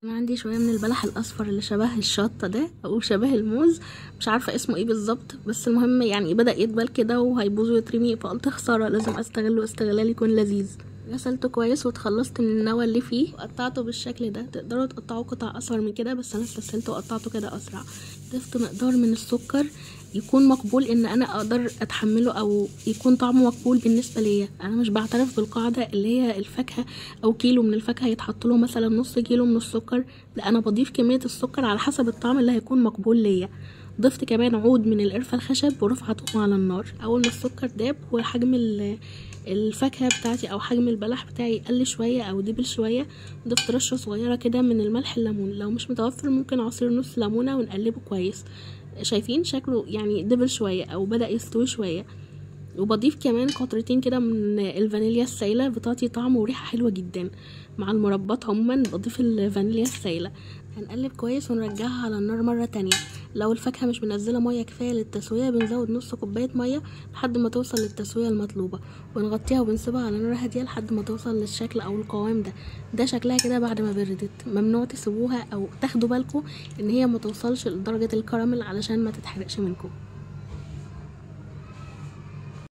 انا عندي شوية من البلح الاصفر اللي شبه الشطه ده او شبه الموز، مش عارفه اسمه ايه بالظبط، بس المهم يعني بدا يدبل كده وهيبوظ ويترمي، فقلت خسارة لازم استغله استغلال يكون لذيذ. غسلته كويس واتخلصت من النوى اللي فيه وقطعته بالشكل ده. تقدروا تقطعوه قطع اصغر من كده، بس انا استسهلته وقطعته كده اسرع. ضفت مقدار من السكر يكون مقبول ان انا اقدر اتحمله او يكون طعمه مقبول بالنسبة ليا. انا مش بعترف بالقاعدة اللي هي الفاكهة او كيلو من الفاكهة يتحط له مثلا نص كيلو من السكر، لا انا بضيف كمية السكر على حسب الطعم اللي هيكون مقبول ليا. ضفت كمان عود من القرفه الخشب ورفعتهم على النار. اول ما السكر داب وحجم الفاكهة بتاعتي او حجم البلح بتاعي قل شوية او دبل شوية، ضفت رشه صغيرة كده من الملح الليمون، لو مش متوفر ممكن عصير نص ليمونه، ونقلبه كويس. شايفين شكله يعني دبل شوية او بدا يستوي شوية. وبضيف كمان قطرتين كده من الفانيليا السايله، بتعطي طعم وريحه حلوة جدا مع المربات. عموما بضيف الفانيليا السايله. هنقلب كويس ونرجعها على النار مرة تانية. لو الفاكهة مش منزله مية كفاية للتسويه بنزود نص كوباية مية لحد ما توصل للتسويه المطلوبة، ونغطيها وبنسيبها على نار هادية لحد ما توصل للشكل او القوام ده. ده شكلها كده بعد ما بردت. ممنوع تسيبوها او تاخدوا بالكم ان هي ما توصلش لدرجة الكراميل علشان ما تتحرقش منكم.